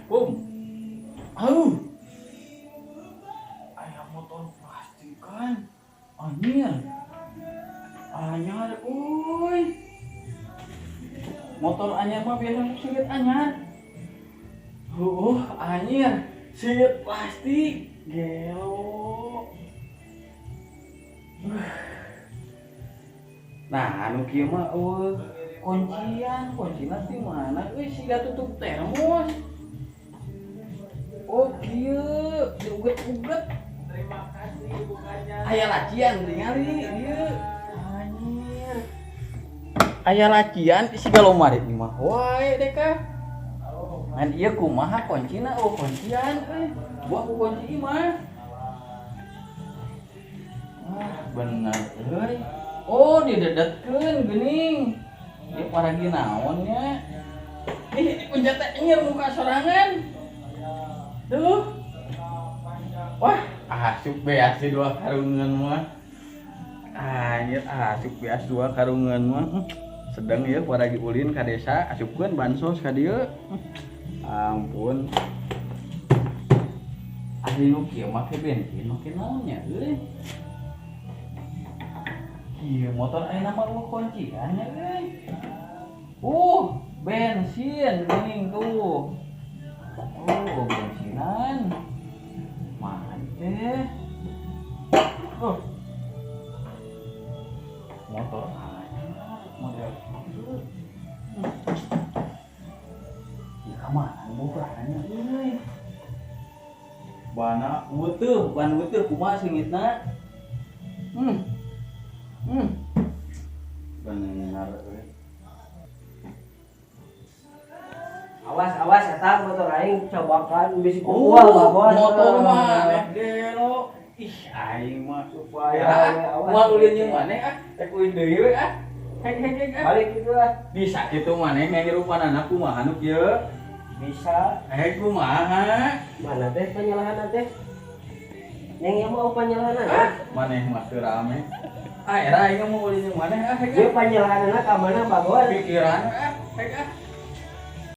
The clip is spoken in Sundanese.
Kum. Aduh. Aya motor plastikan. Anjir. Anyar euy. Motor anyar mah biasa seungit anyar. Heuh, anjir. Seungit plastik. Gelo. Nah, anu kieu mah euweuh kuncian, kuncina ti mana euy, siga tutup termos. Oh, kieu diuget-uget. Terima kasih bukannya. Aya lacian tingali ieu. Anjir. Aya lacian siga lomari mah wae deh kah. Ngan ieu kumaha kuncina, oh kuncian euy. Buah ku kunci mah. Ah, bener euy. Oh, didedetkeun geuning. Ieu paragi naon nya? Ih, dipencet teh anjir muka sorangan. Duh. Wah, asup beas di dua karungan mah. Anjir, asup beas dua karungan mah. Sedang ya paragi ulin ka desa, asupkeun bansos ka dieu. Ampun. Ahli nu kieu make bensin, make naon nya euy? Ieu motor ayeuna mah euweuh kuncian nya euy. Bensin geuning tuh. Oh, bensinan. Mantep. Oh. Motor anyar model kieu. Ya kamana bukaannya euy? Bana weutuh, ban weutuh kumaha seungitna? Bener euy. Awas awas, eta motor aing cobakan bisi Oh, kuah babon. Motor mah gelo. Ih, aing mah Supaya ya, awas. Moal ulin jeung maneh ah, rek ulin deui we ah. Hek hek hek ah. Balik itu lah. Bisa kitu maneh nganyirupanana kumaha nu kieu? Bisa. Eh, kumaha? Mana teh penyalahan teh? Yang yang mau penyalahan? Ah, maneh mah teu rame. Ah, era aing mau ulin jeung maneh ah, hek Ieu ah. penyalahanna ka mana, babon? Pikiran ah, hek ah.